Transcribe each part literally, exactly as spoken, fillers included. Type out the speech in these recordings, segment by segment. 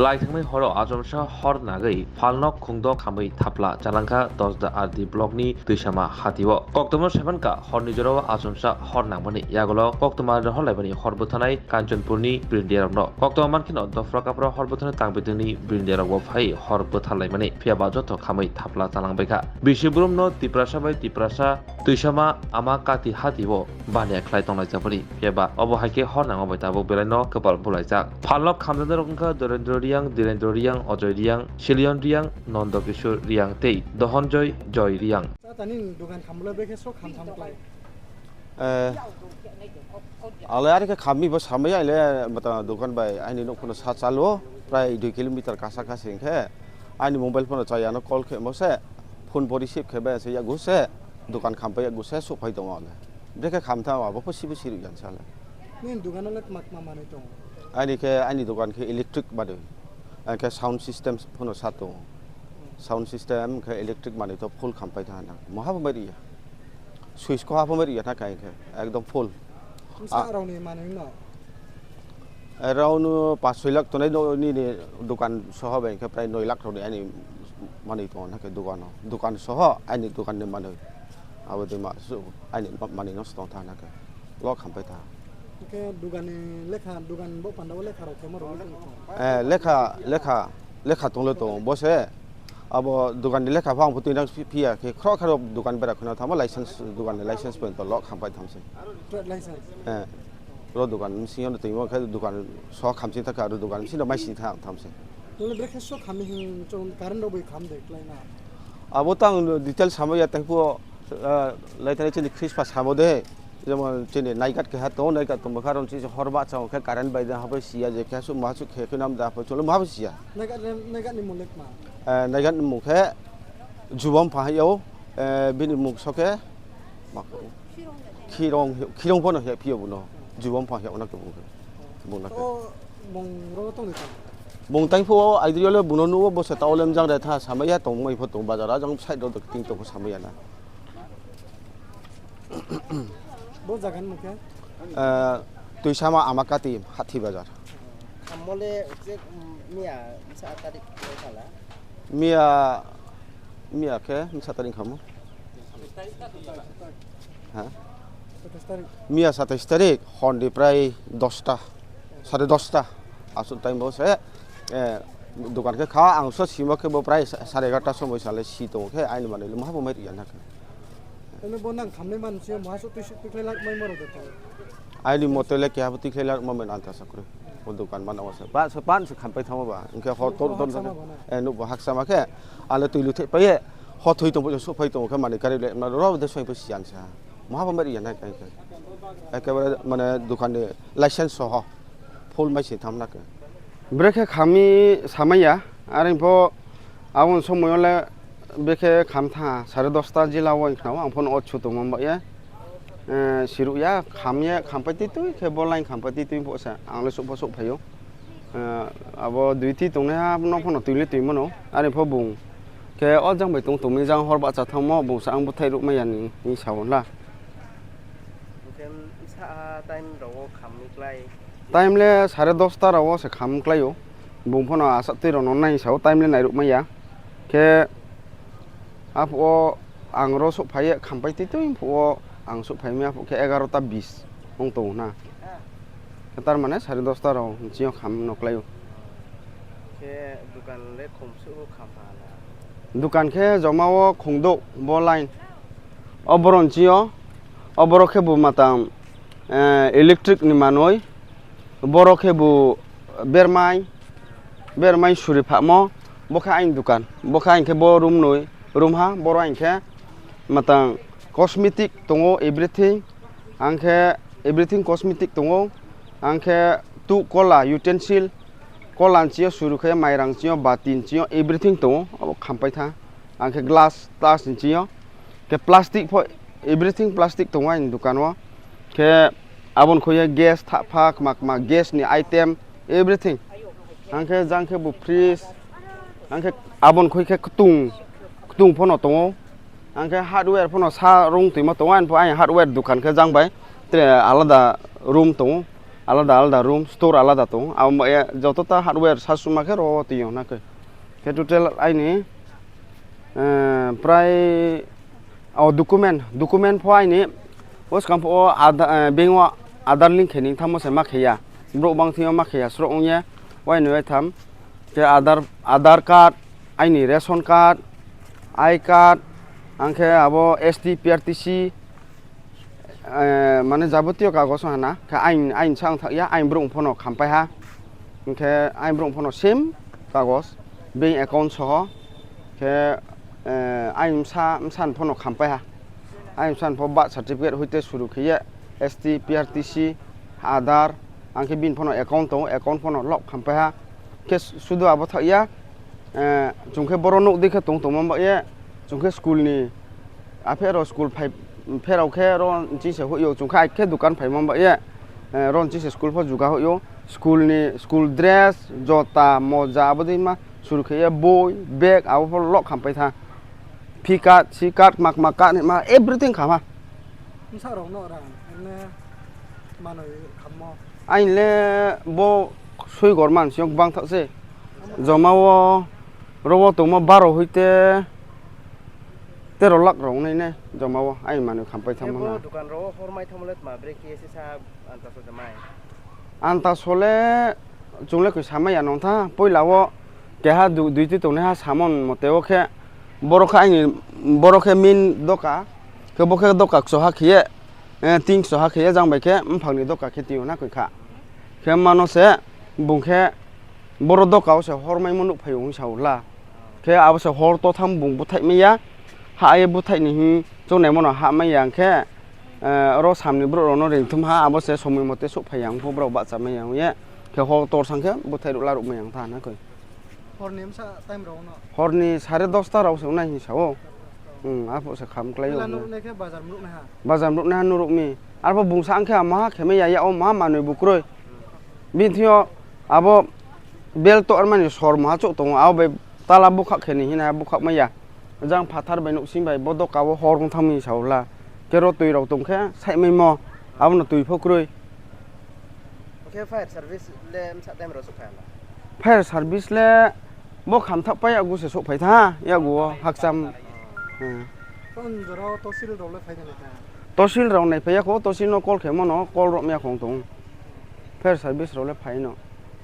Laithangni horo achomsa hor nagwi phalnok khungdok khamwi thapla chalangkha Dosda R D blockni Twisama hatio. Koktwma saimankha horni jorao achomsa hor nangmani yagulo koktwma rohorlaimani hor bwthanai Kanchanpurni brindiarokno. Koktwma mankheno dophra kaphra hor bwthani tangbidwngni brindiarokbo phai hor bwtharlaimani phiyaba joto khamwi thapla chalangbaikha. Bisi burumno Tiprasa bai Tiprasa Twisama ama kati hatio baniya khlai tonglaijabani. Phiyaba obo hai khe hor nangma bai tabuk belaino kwpal bulaijak. Phalnok khamjaknairok wngkha Dorendra Riyang, Direndra Riyang, Ajoy Riyang, Silion Riyang, Nondo Kishore Riyang tei Dohonjoy Joy Riyang. Tata nini dukan khamlai bekhe sok kham tham klai. Eh, ale ari khe khammi bo samaya ile mata dukan bai aini nok phano sa chalo prai dui kilometer kasa kasi hwnkhe aini mobile phano chayano call khe mo se phone bo receive khe bai se yago se dukan khampai yago se sok phai tongo ale. Brekhe khamtha abo pho sibo sirwi yan sala. Nini dogano le tma tma manwi tongo? Ani khe ani dogan khe electric manwi. Ani khe sound system phano sa tongo. Sound system khe electric manwi to full khampai tha na. Moha bo mari ya. Switch ko hapo mari ya tha kai khe ekdom full. Sa rok ni manwi no? Around paanch soi lakh tonai no nini dogan soho bai khe prai noi lakh rok ni ani manwi tongo na khe dogano. Dogan soho ani dogan ni manwi. Abo de ma su ani ma-, manwi no tong tha na khe. Lo khampai tha. Hwnkhe dogani lekha, dogan bo panda o lekha rok khe ma rwgwi tong kha? Eh, lekha, lekha, lekha tonglo tong bo se. Abo dogan ni lekha phang phuti nang phi-, phiya khe khro khro dogan bera khwna thamo license, dogan ni license point lo khampai tham se. Trade license? Eh, ro dogan sing yo twi mo khe dogan so khamchi ta kha ro dogan sing mai si tha tham se. Tole brekhe so khami hin chon current rok bai kham de klai na? Abo tang detail samo ya tang phuo, ah, lai tani chini Christmas samo de. Jemon chini naigat keha tongo, naigat tongma khe aro chini hor bacha hwnkhe current bai da habai siya je keha suk ma suk khe khe nam da habai cholo ma habai siya. Naigat ni, naigat ni mung le tma? Eh, naigat ni mung khe Jubom Pahai o, eh, bini mung so khe ma khirong, khirong phano he phiyo buno. Jubom Pahai o na khe bung khe. Bung na khe. O mung ro tong ni tong? Mung tang phuo aidri ole buno nuo bo se ta olem jang re tha samaya tong mai pho tong bazar a jang side ro ting tong samaya na. Bo jagan mung khe? Eh, Twisama Amakati Hathi Bazar. Khammole je, mm, miya sa tarik khala? Miya, miya khe sa tarik khamo? Ha? Satais tarik. Miya satais tarik, hor ni prai dosta, sare dosta. Aswk time bo se, eh, dogan khe kha, ang so simo khe bo prai sa-, sare egarta somoi sale si tongo khe, aini manwi le maha bo mai riya na khe. Tole bo nang khamnai man se maha so twi suk twi khlai lak mai maro de tong. Aini mote le keha bo twi khlai lak ma men anta sakri. Bo dogan mana wasa. Ba so pan se khampai thamo ba. Hwnkhe hor tor tor, eh, nukbo haksa ma khe. Ale twi lu thai pai ye. Ho thwi tongbo sok phai tongo khe manwi kari le. Ro de soi bo siyan sa. Maha bo mari ya nai kai kai. Ekebare mane dokan ni license soho. Full mai se tham na khe. Brekhe khami samaya. Are pho aboni somoyo le bekhe kham tha sare dosta jila o wngkha ang phone o chuto mamba ya. Eh, siruk ya kham ya khampai twi twi khe bo line khampai twi twi pho sa. Ang le sok pho sok phaio. Eh, abo dui ti tongnai ha no phano twi le twi mano. Are pho bung khe o jang bai tong tongmani jang hor bacha thangmo bung sa ang bwthai rwk maya ni, ni sa o la. Hwnkhe sa time rogo khamni klai? Time le sare dosta rogo se kham klai o. Bung phano aswk twi rokno nai sa o, time le nai rwk maya. Khe aphuo ang ro sok phai ye khampai twi twi phuo ang sok phai maya aphuo khe egarota bis wng tongo na. Khe tar mane sare dosta rok bsing o kham no klai o. Khe dukan le khum sugo kham pha na? Dukan khe joma o khungduk bo line. O borok bsing o, o borok khe bo matang, eh, electric ni manwi. Borok khe bo bermai, bermai suri phamo. Bo khe aini dukan. Bo khe aini khe bo room noi, room ha, borok aini khe matang cosmetic tongo, everything. Ang khe everything cosmetic tongo. Ang khe tu kola utensil, kola ni sio suru khe mairang sio, bati ni sio, everything tongo. Abo khampai tha. Ang khe glass, glass ni sio. Khe plastic pho, everything plastic tongo aini dukan o. Khe aboni khoi gas tha pha kma kma gas ni item, everything. Ang khe jang khe bo fridge, ang khe aboni khoi khe ktung, ktung phano tongo. Ang khe hardware phano sa rung twima tongo, ani pho ayang hardware dukan khe jang bai tre alada room tongo. alada alada room, store alada tongo. Abo ba ya joto ta hardware sa suma khe ro twi yo na khe. Khe total aini, eh, prai o document, document pho aini o swkang pho o Aadha-, eh, bank o Aadhaar link khe ning thangmo se ma khe ya. Borok bang thwio ma khe ya, srok wng ya. Waini wai tham khe Aadhaar, Aadhaar card, aini ration card, I card, ang khe abo S T, P R T C, eh, mane jabotiyo kagoz hana khe ain, ain sa wng thak ya, ain borok phano khampai ha. Hwnkhe ain borok phano same kagoz, bank account soho khe, eh, ain bwsa, bwsa phano khampai ha. Ain bwsa pho birth certificate hoite suru khe ye S T, P R T C, Aadhaar, ang khe bini phano account tongo, account phano lock khampai ha. Khe sudu abo thak ya, eh, chwng khe boro nuk di khe tong tongma ba ye, chwng khe school ni, aphero school phai, pherao khe ro nchi se hoyo, chwng khe ai khe dukan phaima ba ye, eh, ro nchi se school pho juga hoyo, school ni, school dress, jota, moja, abo dei ma suru khe ye, boi, bag, abo pho lock khampai tha, phi card, si card, mak mak card ni ma, everything khama. Bwsa rok no rang, ene manwi khammo. Ain le bo sui gor man siyok bang thak se. Joma o rogo tongma baro hoite tero lakh rok nai ne joma o ain manwi khampai thangma na. Dukan rogo hor mai thangma le tma bre K S S sa anta so mai. Anta sole chwng le koi samai ya nong tha. Poila o keha du-, duiti tongnai ha samon mote o khe borok khe aini borok khe min doka. Khe bo khe doka kso ha khiye, eh, tin kso ha khiye jang bai khe mphang ni doka khe twi na koi kha. Khe mano se bung khe boro doka o se hor mai mo nuk phai o hing sa o la. Khe abo se hor to tham bung bwthai maya. Ha ye bwthai ni hing chonai mono ha maya hwnkhe, eh, oro samni borok rok no ring thum ha, abo se somoi mote sok phai ya, hwnkhe borok bahcha maya wng ye, khe hor tor sang khe bwthai rok la rok maya wng tha na koi. Hor ni bwsa time rok no? Hor ni sare dosta rok se wngnai hinwi sa o. Hmm, aphuru se kham klai o. Puila nuk nai khe bazar nuk nai ha? Bazar nuk nai ha nuruk mi. Arbo bungsa ang khe ama ha khe maya ya o ma manwi bukroi. Bini thio abo bel to armani sor maha chuk tongo, abo bai tala bukhak khe ni hina bukhak maya. Jang phatar bai nuksing bai bo doka o hor wng thangmi sa ula. Kero twi rok tong khe sai mai mo, abono twi pho kwrwi. Khe fire service le msa time rok sok phai la? Fire service le bo kham thak pai yago se sok phai tha, yago o hakcham. Hmm. Kon jora o tosil rok le phai kha na kha? Tosil rok nai phai ya kho, tosil no call khe mano, call rok maya khong tong. Fire service rok le phai no,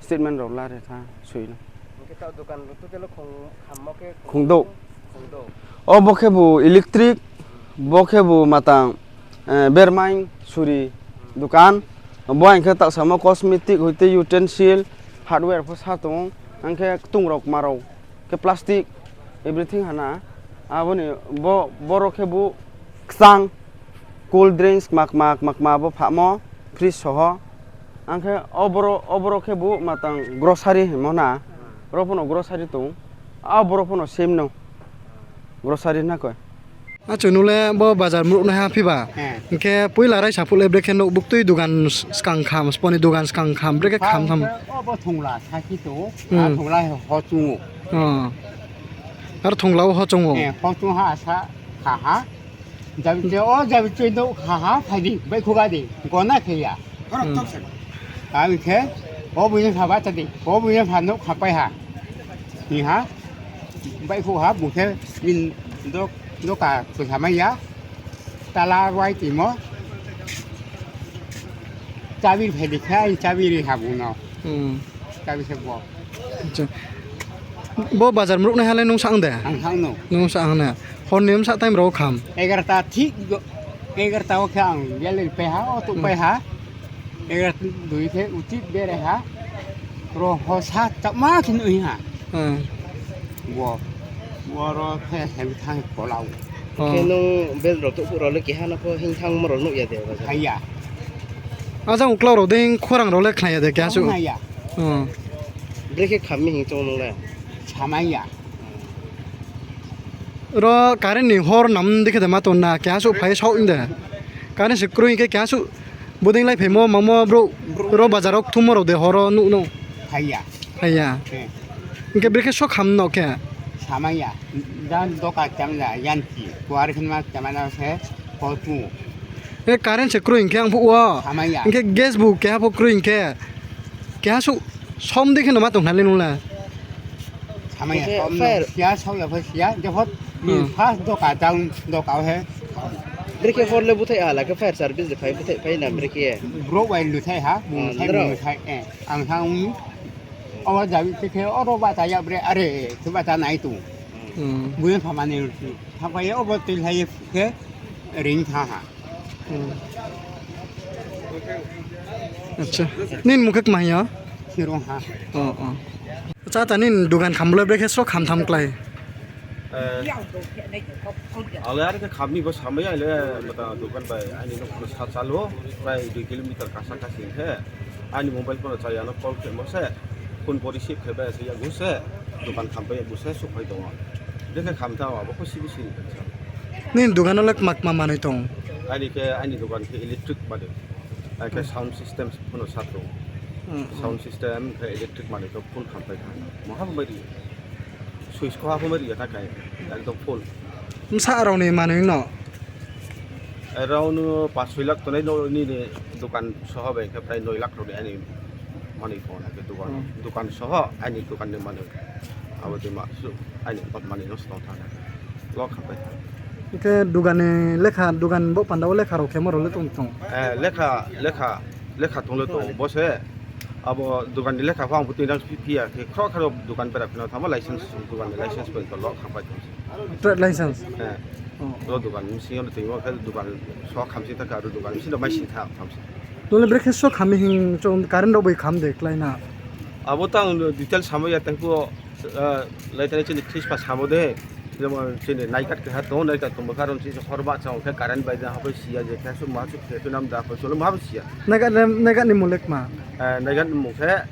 statement rok la re tha, sui no. Hwnkhe ta dukan rok total khong khammo khe khong do. Khong do. O bo khe bo electric, bo khe bo matang, eh, bermai suri dukan. Bo hwnkhe ta samo cosmetic hoite utensil, hardware pho sa tongo. Hwnkhe tung rok ma rok. Khe plastic, everything hana. Aboni bo, borok khe bo kwchang, cold drinks, mak mak, mak ma bo phamo, fridge soho. Ang khe o borok, o borok khe bo matang grocery hinmo na. Oro phano grocery tong. A borok phano same no. Grocery na koi. Achu nule bo bazar muruk nai ha phiba. He. Hingkhe puila raisa phule brekhe nuk buktui dugan s-, skang kham, sponi dugan skang kham, brekhe kham tham. Obo thongla saki to, Hmm. A thongla he hochungo. Oh. Ar thongla o hochungo. He, hochung ha sa kha ha. Jabi che o jabi che do kha ha phadi, bai khuga di, gona khe ya. Hmm. Ang khe, o buini pha ba ta di, o buini pha nuk kha pai ha. Ni ha, bai khu ha, bung khe, min dok, doka, kusa mai ya. Tala wai timo. Chabi phai di kha, chabi ri ha bung no. Hmm. Chabi se bo. Acha. Bo bazar muruk nai halai nung sang de? Ang sang no. Nung sang na. Hor ni msa time rok kham. Egarta thik go, egarta o khe ang bel pe ha, o tu Hmm. pe ha. Egarta dui khe uchit bere ha. Ro ho sa ta ma khin ui ha. Hmm. Bo. Bo ro khe hem thang kolau. Oh. Khe nung bel rok tu ro le keha no pho hing thang mo ro nuk ya de bazar. Haya. Ajang uklau rok ding khorang rok le khnai ya de keha su. Khna ya. Oh. Brekhe khammi hing chong nung le. Samai ya. Ro current ni hor nam dikhe de ma ton na keha su phai sok de. Current se kroi ke keha su boding lai phai mo mamo bro ro bazar ok thumo rok de horo nuk no. Phai ya. Phai ya. Hmm. Hingke brekhe sok ham no khe. Samai ya. Dan doka chang ya yan ki. Kuar khin ma chama na se ko tu. Ke current se kroi hinkhe ang phuo. Hamaya. Hinkhe gas bo keha pho kroi hinkhe. Keha su som de kheno ma tong nale nula. Samaya Oke, som no fire. Siya, sau ya phai siya, jehot ni Hmm. First doka down doka he. Brake hor le buthai ala ke fire service le phai buthai phai na brake ye. Bro wai luthai ha, Ah, bung sai bro. Bung sai eh. Ang sang uni. Awa jawi te ke oro ba ta ya bre are, tu ba ta nai tu. Hmm. Bung phamani luthi. Phapai obo twi lai ke ring tha ha. Hmm. Acha. Nin mukhe kma hiya? Sirong ha. Oh, oh. Acha, ta nin dugan khamlo brekhe sok kham tham klai. Eh, ale are khe khamni bo samai ale mata dugan bai ani nok sa chalo prai dui kilometer kasa kasi khe ani mobile phone chayano call khe mo se phone bo receive khe bai se ya guse dugan kham bai guse sok phai tongo. Dekhe kham ta abo ko sibi sini. Nini dogano le kma kma manwi tong? Ani khe, ani dogan khe electric manwi. Ai khe Hmm. Sound system phano sak tongo. Hmm, hmm. Sound system khe electric manwi khe full khampai kha. Moha bo mai ri. Switch koha bo mai ri ta kai. Ekdom full. Bwsa rokni manwi no? Around paanch soi lakh tonai no nini dogan soho bai khe prai noi lakh rokni ani manwi tongo na khe dogan. Hmm. Dogan soho ani dogan ni manwi. Abo twi ma su ani manwi no song thang. Lo khampai thang. Hingke dugani lekha, dugan bo panda o lekha rok khe morok le tong tong. Eh, lekha, lekha, lekha tong le tong. Bo se abo dugan ni lekha pho ang bo twi rang pi-, piya khe khro khro dugan bera phano thangma license, dugan ni license bai lo khampai tong. Trade license? Eh. Oh. Lo dugan bisingo twi o khe dugan so khamsi ta ka dugan bisingo mai si tha khamsi. Tole brekhe so khami hing chong current rok bai kham de klai na. Abo tang detail samaya tang ko. Ah, lai tani chini Christmas samo de, jemon chini naikat keha tongo, naikat tongbo karon chini hor ba chao khe current bai da habai siya je khe su ma su khe su nam da ko cholo ma siya. Naikat, naikat ni mulek ma? Eh, naikat ni mung khe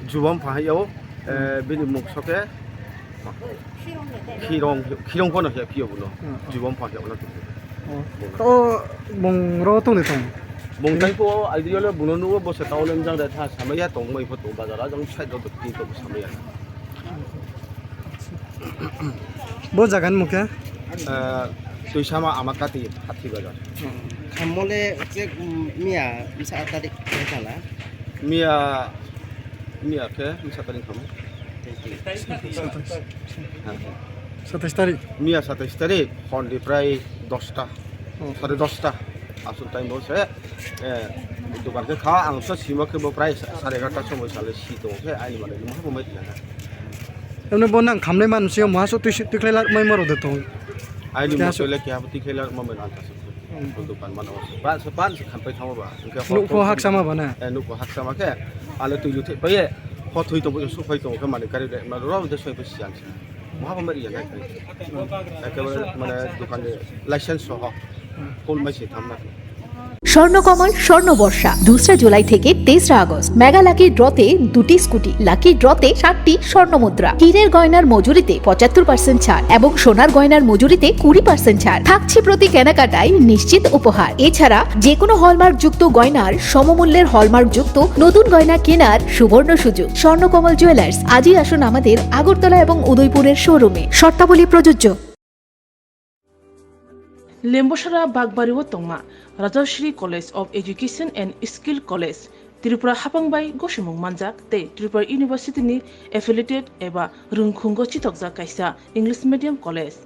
jubam pha yao, eh, bini mung so khe khirong, khirong kono khe phiyo buno, hmm, hmm, jubam pha yao na. Oh. To bung ro tong de tong. Bung tai ko idea le buno nugo bo se tao lem jang da tha samaya tong mai pho to bazar a jang side ro to ti to samaya. Bo jaga ni mukhe? Eh, Tuisama Amakati Hathi Bazar. Khamole che, mm, miya bwsa tarik khala. Miya, miya khe bwsa tarik khamu. Satais. Ha. Satais tarik. Miya satais tarik, hor ni prai dosta, oh, sare dosta. Aswk time bo se, eh, dukan khe kha, ang so simo khe bo prai sa-, sare egarta somoi sale si tongo khe, ani mane mo bo mai tla. Emne bo nang khamnai man sio maso twi, twi khlai lak mai maro de tong. Ani mo sole kya bo twi khlai lak ma mai nang ta. Hmm. Dukan mano. Ba, so ban se khampai thango ba. Nuk pho haksa ma ba na? Eh, nuk pho haksa ma khe, ale twi lu thai pai ye, ho thui tong bo su phai tong khe mane kari de, ma ro de soi pai siyan. Moha bo mari ya nai. Ekebare mane dokan ni license soho. Full mai se thamna. Swarnakamal স্বর্ণবর্ষা দুসরা জুলাই থেকে তেসরা August mega lucky ড্রতে দুটি scooty, lucky ড্রতে সাতটি স্বর্ণ মুদ্রা, হীরের গয়নার মজুরিতে পঁচাত্তর পার্সেন্ট ছাড় এবং সোনার গয়নার মজুরিতে কুড়ি পার্সেন্ট ছাড় থাকছে প্রতি কেনাকাটায় নিশ্চিত উপহার। এছাড়া যে কোনো হলমার্কযুক্ত গয়নার সমমূল্যের হলমার্কযুক্ত নতুন গয়না কেনার সুবর্ণ সুযোগ। স্বর্ণকমল জুয়েলার্স, আজই আসুন আমাদের আগরতলা এবং উদয়পুরের শোরুমে। শর্তাবলী প্রযোজ্য। Lembosara Bakbari o tongma Rajashri College of Education and Skill College, Tripura hapang bai gosimung manjak tei Tripura University ni affiliated eba rwngkhungo chitokjak kaisa English medium college.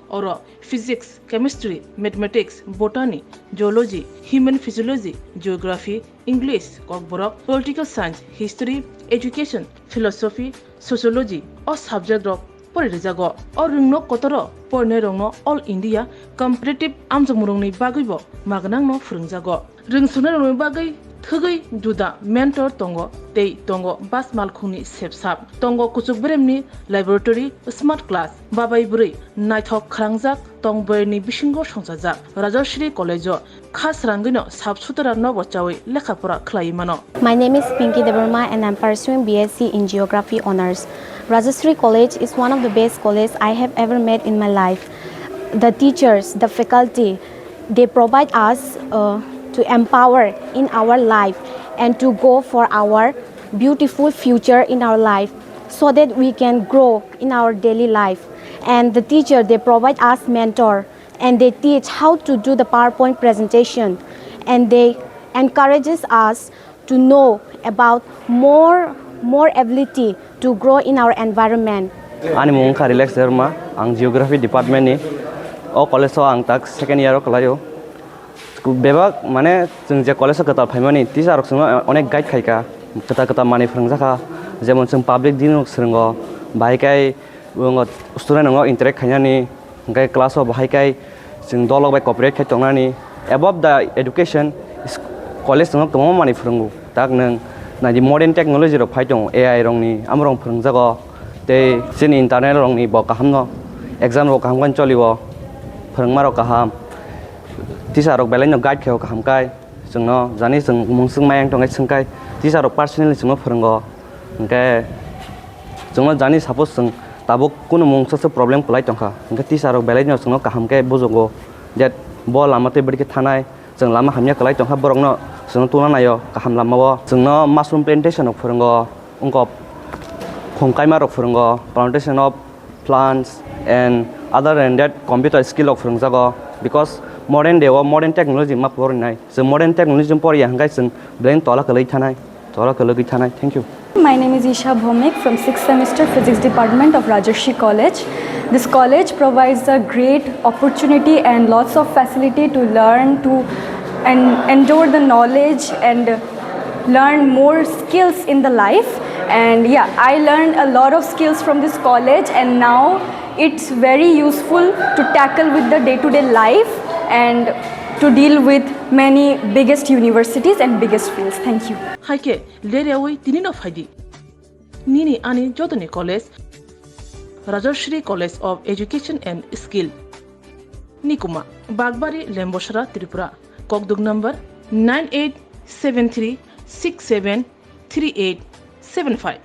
Oro Physics, Chemistry, Mathematics, Botany, Zoology, Human Physiology, Geography, English, Kokborok, Political Science, History, Education, Philosophy, Sociology o subject rok pori rijago. O rwngno kotoro porinai rokno All India Competitive amjokmung rokni bagwi bo magnang no phwrwngjago. Rwngsunai rokni bagwi thwgwi juda mentor tongo tei tongo bas malkhungni sepsap, tongo kuchuk beremni laboratory, smart class, babai bwrwi naithok khwrangjak tong bwrwini bisingo songchajak Rajashri College o kha srangwino sap sutra nobo chawi lekha pora khlaiwi mano. My name is Pinky Debbarma and I'm pursuing B S C in Geography Honours. Rajashri College is one of the best college I have ever met in my life. The teachers, the faculty, they provide us, uh, to empower in our life and to go for our beautiful future in our life so that we can grow in our daily life. And the teacher, they provide us mentor And they teach how to do the PowerPoint presentation, and they encourages us to know about more, more ability to grow in our environment. Ani mung wngkha Relax Debbarma, ang Geography Department ni. O college o ang tak second year o kwlaio. Bebak, mane, chwng je college o kwtal phaimani, teacher rok chwngno onek guide khaikha, kwtal kwtal manwi phwrwngjakha, jemon chwng public dealing rok swrwngo, bahai khe student rokno interact khainani, hwnkhe class o bahai khe chwng dolok bai cooperate khai tongnani. Above the education, college chwngno kwbangma manwi phwrwngo. Tak nwng naidi modern technology rok phai tongo, A I rokni, amorok phwrwngjago. Tei chini internal rokni bo kahamno, exam rok kaham khe cholio, phwrwngma rok kaham, teacher rok belai no guide khaio kaham kai, chwngno jani chwng mung swng mayang tongkhe swngkai, teacher rok personally chwngno phwrwngo. Hwnkhe chwngno jani suppose chwng tabuk kunu mungsa se problem kwlai tongkha, hwnkhe teacher rok belai no chwngno kaham khe bujugo, that bo lama tei bwrwi khe thanai, chwng lama hamya kwlai tongkha, borokno chwngno tungna naio kaham lamao. Chwngno mushroom plantation rok phwrwngo, wngkok khum kaima rok phwrwngo, plantation of plants and other than that computer skill rok phwrwngjago, because modern day o modern technology ma porinai. Chwng modern technology poriya hwnkhe chwng belai tola kwlwi thanai, tola kwlwgwi thanai. Thank you. My name is Isha Bhomik from sixth semester Physics Department of Rajarshi College. This college provides a great opportunity and lots of facility to learn, to and endure the knowledge and learn more skills in the life. And yeah, I learned a lot of skills from this college, and now it's very useful to tackle with the day-to-day life and to deal with many biggest universities and biggest fields. Thank you. Hai khe, ler yaui tini no phai di. Nini ani jotoni college, Rajashri College of Education and Skill, Nikuma, Bagbari, Lembosra, Tripura. Kokduk number nine eight seven three six seven three eight seven five.